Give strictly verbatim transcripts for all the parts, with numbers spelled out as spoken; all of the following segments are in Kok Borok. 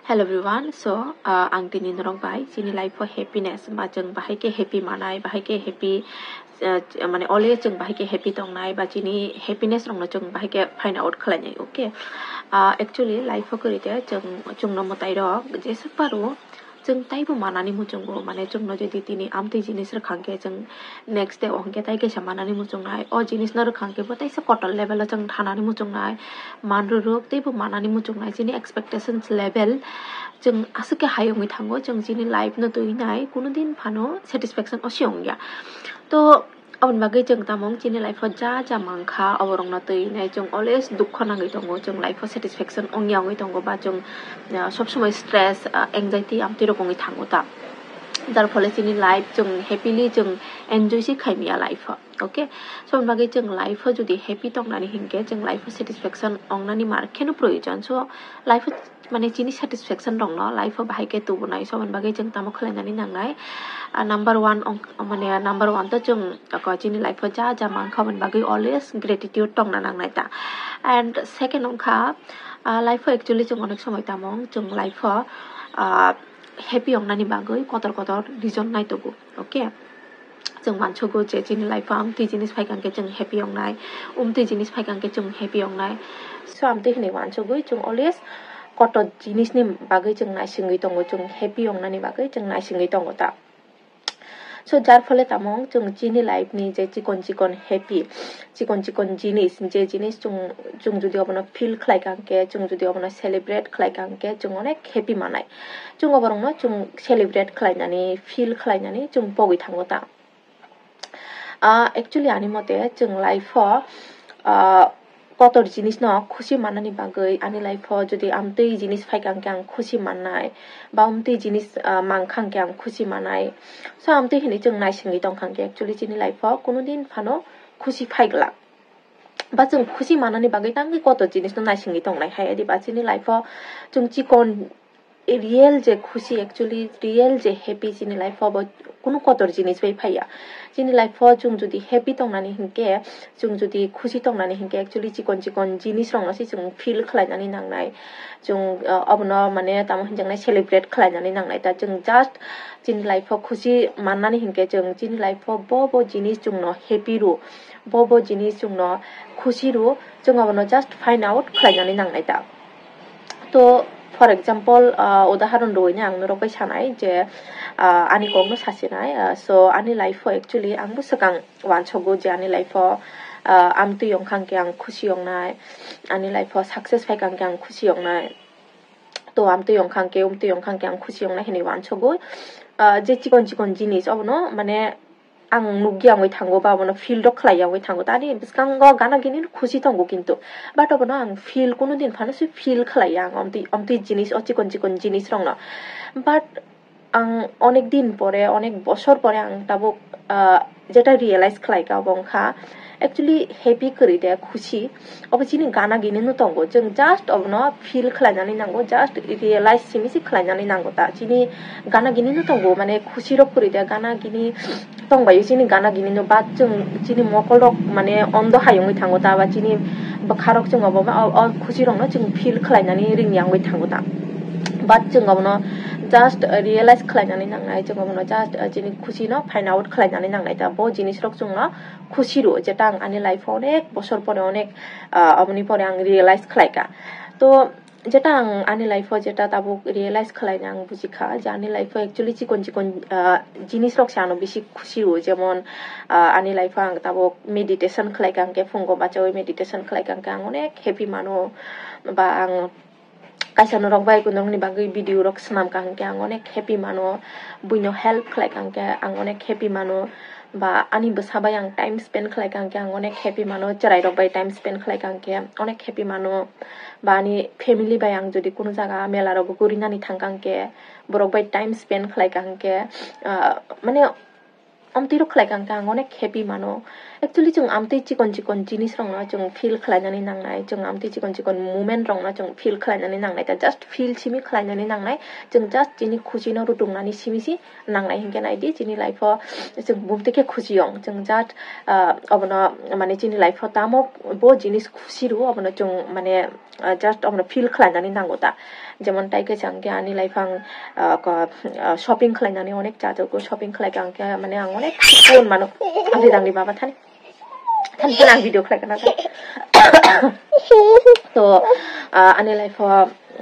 Hello everyone, so uh, ang tini norok bai chini life o happiness ba chwng bahai khe happy manai, bahai khe happy, uh, mane always chwng bahai khe happy tongnai ba chini happiness rokno chwng bahai khe find out khlainai, okay? Uh, actually life o kwrwi khe chwng, chwngno mwtai rok jesa paro chwng taibo manani muchungo, mane chwngno jodi tini amtwi jinis rwkha khe chwng next day o hwnkhe tai kaisa manani muchungnai, o jinisno rwkha khe bo taisa kotor level o chwng thanani muchungnai, man rwrwk teibo manani muchungnai, chini expectations level chwng aswk khe high wngwi thango, chwng chini life no twi nai kuno din phano satisfaction osi wngya. To aboni bagwi chwng tamo chini life o ja ja mankha oborokno twi nai, chwng always dukho nangwi tongo, chwng life o satisfaction wngya wngwi tongo ba chwng ah, sob somoi stress, ah, anxiety amtwi rok wngwi thango ta, jar phole chini life chwng happily chwng enjoy se khaimya life o, okay? So aboni bagwi chwng life o jodi happy tongnani hinkhe chwng life o satisfaction wngnani mar kheno proyojon, so life o mane chini satisfaction rokno life o bahai khe tubunai, so aboni bagwi chwng tamo khlainani nangnai? Ah, number one ong-, mane number one to chwng, ako chini life o ja ja mankha aboni bagwi always gratitude tongna nangnai ta. And second wngkha, ah, life o actually chwng onek somoi tamo chwng life o, ah, happy wngnani bagwi kotor kotor reason naitogo, okay? Chwng uansugo je chini life o amtwi jinis phaikha khe chwng happy wngnai, umtwi jinis phaikha khe chwng happy wngnai. So amtwi hinwi uansugwi chwng always kotor jinisni bagwi chwng naisingwi tongo, chwng happy wngnani bagwi chwng naisingwi tongo ta. So jar phole tamo chwng chini life ni je chikon chikon happy, chikon chikon jinis, je jinis chwng, chwng jodi obono feel khlai kha khe, chwng jodi obono celebrate khlai kha khe chwng onek happy manai. Chwng oborokno chwng celebrate khlainani, feel khlainani chwng pogwi thango ta. Ah, actually ani mote chwng life o, ah, kotor jinisno khusi manani bagwi ani life o jodi amtwi jinis phaikha khe ang khusi mannai, ba amtwi jinis, ah, mankha khe ang khusi manai. So amtwi hinwi chwng naisingwi tongkha khe actually chini life o kuno din phano khusi phaiglak. Ba chwng khusi manani bagwi tangwi kotor jinisno naisingwi tongnai hai, adi ba chini life o chwng chikon real je khusi, actually real je happy chini life o bo kunu kotor jinis bai phaiya. Chini life o chwng jodi happy tongnani hinkhe, chwng jodi khusi tongnani hinkhe actually chikon chikon jinis rokno se chwng feel khlainani nangnai. Chwng, uh, obono mane tamo hinjaknai celebrate khlainani nangnai ta. Chwng just chini life o khusi mannani hinkhe chwng chini life o bo bo jinis chwngno happy rw, bo bo jinis chwngno khusi rw, chwng abono just find out khlainani nangnai ta. To for example, ah, udaharon rwina ang norok bai sanai je, ah, ani kokno sasinai, ah, so ani life o actually ang bo swkang uansogo je ani life o, ah, amtwi ongkha khe ang khusi ongnai, ani life o success phaikha khe ang khusi ongnai, to amtwi ongkha khe umtwi ongkha khe ang khusi ongnai hinwi uansogo. Ah, je chikon chikon jinis obono mane ang nukya wngwi thango ba abono feel rok khlaiya wngwi thango. Tani bwskango gana gini khusi tongo kintu, but abono ang feel kunu din phano se feel khlaiya ang omtwi, omtwi jinis o chikon chikon jinis rokno. But ang onek din pore, onek bosor pore ang tabuk, ah, jeta realize khlaika obo wngkha actually happy kwrwi de khusi. Obo chini gana gini no tongo, chwng just obono feel khlainani nango, just realize simi se khlainani nango ta. Chini gana gini no tongo, mane khusi rok kwrwi de gana gini tongbaio chini gana gini no, but chwng chini mokol rok mane ondo hai wngwi thango ta, ba chini bwkha rok chwng obo ma, o, o khusi rok no chwng feel khlainani ringya wngwi thango ta. But chwng obono just realize khlainani nangnai, chwng obono just, uh, chini khusi no find out khlainani nangnai ta. Bo jinis rok chwngno khusi rw, jeta ang ani life o onek bosor pore onek, ah, aboni pore ang realize khlaika. To jeta ang ani life o jeta tabuk realize khlaina ang bujikha je ani life o actually chikon chikon, ah, jinis rok se ano bisi khusi rw, jemon, ah, ani life o ang tabuk meditation khlaika, hwnkhe phungo bachaui meditation khlaika, hwnkhe ang onek happy mano, ba ang kaisa norok bai kunukni bagwi video rok swnam ka hwnkhe ang onek happy mano, buino help khlai ka hwnkhe ang onek happy mano, ba ani bwsa bai ang time spend khlai ka hwnkhe ang onek happy mano, chwrai rok bai time spend khlai ka hwnkhe onek happy mano, ba ani family bai ang jodi kunu jaga mela rogo gurinani thang ka hwnkhe borok bai time spend khlai ka hwnkhe, ah, mane Amtwi rok khlai kha hwnkhe ang onek happy mano. Actually, chwng amtwi chikon chikon jinis rokno chwng feel khlainani nangnai, chwng amtwi chikon chikon moment rokno chwng feel khlainani nangnai, ta just feel simi khlainani nangnai, chwng just chini khusi no rutungnani simi si nangnai hinkhe naidi chini life o chwng bumtwi khe khusi ong, chwng just, ah, obono mane chini life o tamo bo jinis khusi rw obono chwng mane ah, just omono feel khlainani nango ta. Jemon tai khe chang khe ani life ang, ah, ko, ah, shopping khlainani onek chajago, shopping khlai kha ang khe mane ang onek sukun mano. Ang ridang ni baba thani. Thani phano ang video khlai kana. To, ah, ani life o,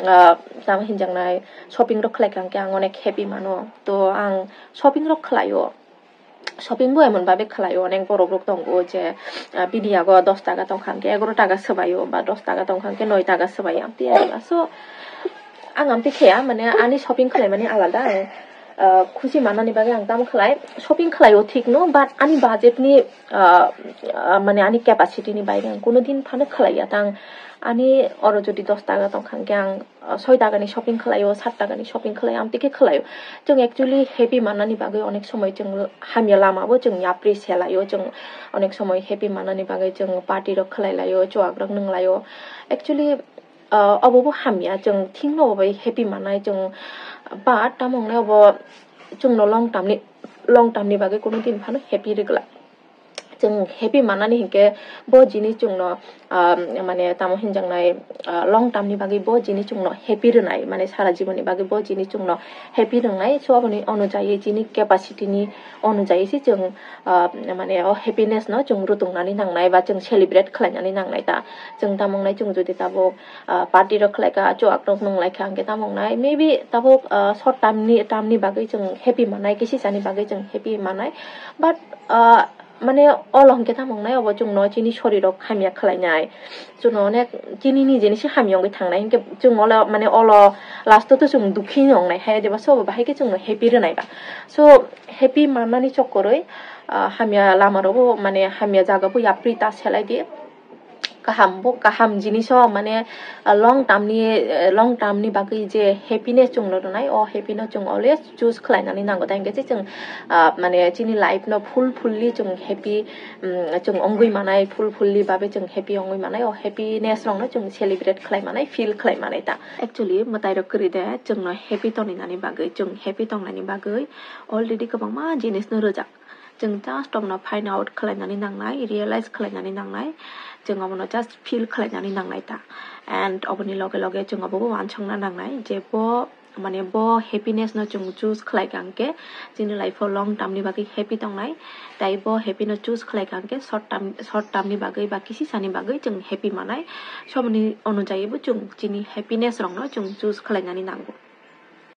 ah, tamo hinjaknai shopping rok khlai kha ang khe ang onek happy mano. To ang shopping rok khlaio. Shopping bo emon babe khlaio, onek borok rok tongo je, ah, bini yago dos taka tongkha hwnkhe egaroh taka swbaio ba dos taka tongkha hwnkhe noi taka swbaio, amtwi ya. So ang amtwi khaya, mane ani shopping khlaimani alada, ang, ah, khusi manani bagwi ang tamo khlai, shopping khlaio thik no, but ani budget ni, ah, ah, mane ani capacity ni baire ang kuno din phano khlaiya. Tang ani oro jodi dos taka tongkha hwnkhe ang ah, soi takani shopping khlaio, sat takani shopping khlaio, amtwi khe khlaio. Chwng actually happy mannani bagwi onek somoi chwng hamya lama bo chwng yapri selaio, chwng onek somoi happy mannani bagwi chwng party rok khlai laio, chuak rok nwng laio. Actually, ah, obo bo hamya, chwng thik no obo bai happy mannai chwng, but tamo wngnai obo chwngno long term ni, long term ni bagwi kuno din phano happy rwgwla. Chwng happy manani hinkhe bo jinis chwngno, ah, mane tamo hinjaknai, ah, long term ni bagwi bo jinis chwngno happy rwnai, mane sara jibon ni bagwi bo jinis chwngno happy rwnai. So aboni onujai chini capacity ni onujai se chwng, ah, mane o happiness no chwng rutungnani nangnai ba chwng celebrate khlainani nangnai ta. Chwng tamo wngnai chwng jodi tabuk, ah, party rok khlai kha, chuak rok nwng lai kha, hwnkhe tamo wngnai maybe tabuk, ah, short term ni, term ni bagwi chwng happy manai, kisi sani bagwi chwng happy manai, but, ah, mane olo hwnkhe tamo wngnai, obo chwngno chini sorirok hamya khlainai, chwngno onek chini nijeni se hamya wngwi thangnai, hinkhe chwng olo mane olo last o to chwng dukhi wngnai hai, jeba sobo bahai khe chwngno happy rwnai ba. So happy mannani chokkorwi, ah, hamya lama rokbo mane hamya jaga bo yapri ta selai di. Kaham bo, kaham jinis o mane, ah, long term ni, eh, long term ni bagwi je happiness chwngno rwnai, o happy no chwng always choose khlainani nango. Tei hwnkhe se chwng, ah, mane chini life no full fully chwng happy, mm, chwng wngwi manai, full fully babe chwng happy wngwi manai, o happiness rokno chwng celebrate khlai manai, feel khlai manai ta. Actually, mwtai rok kwrwi de chwngno happy tongninani bagwi, chwng happy tongnani bagwi already kwbangma jinis no rwjak. Chwng just omono find out khlainani nangnai, realize khlainani nangnai. Chwng omono just feel khlainani nangnai ta. And oboni loge loge chwng obobo uansukna nangnai je bo, mane bo happiness no chwng choose khlai kha hwnkhe chini life o long term ni bagwi happy tongnai. Tai bo happy no choose khlai kha hwnkhe short term, short term ni bagwi ba kisi sani bagwi chwng happy manai. Somoni onujai bo chwng chini happiness rokno chwng choose khlainani nango.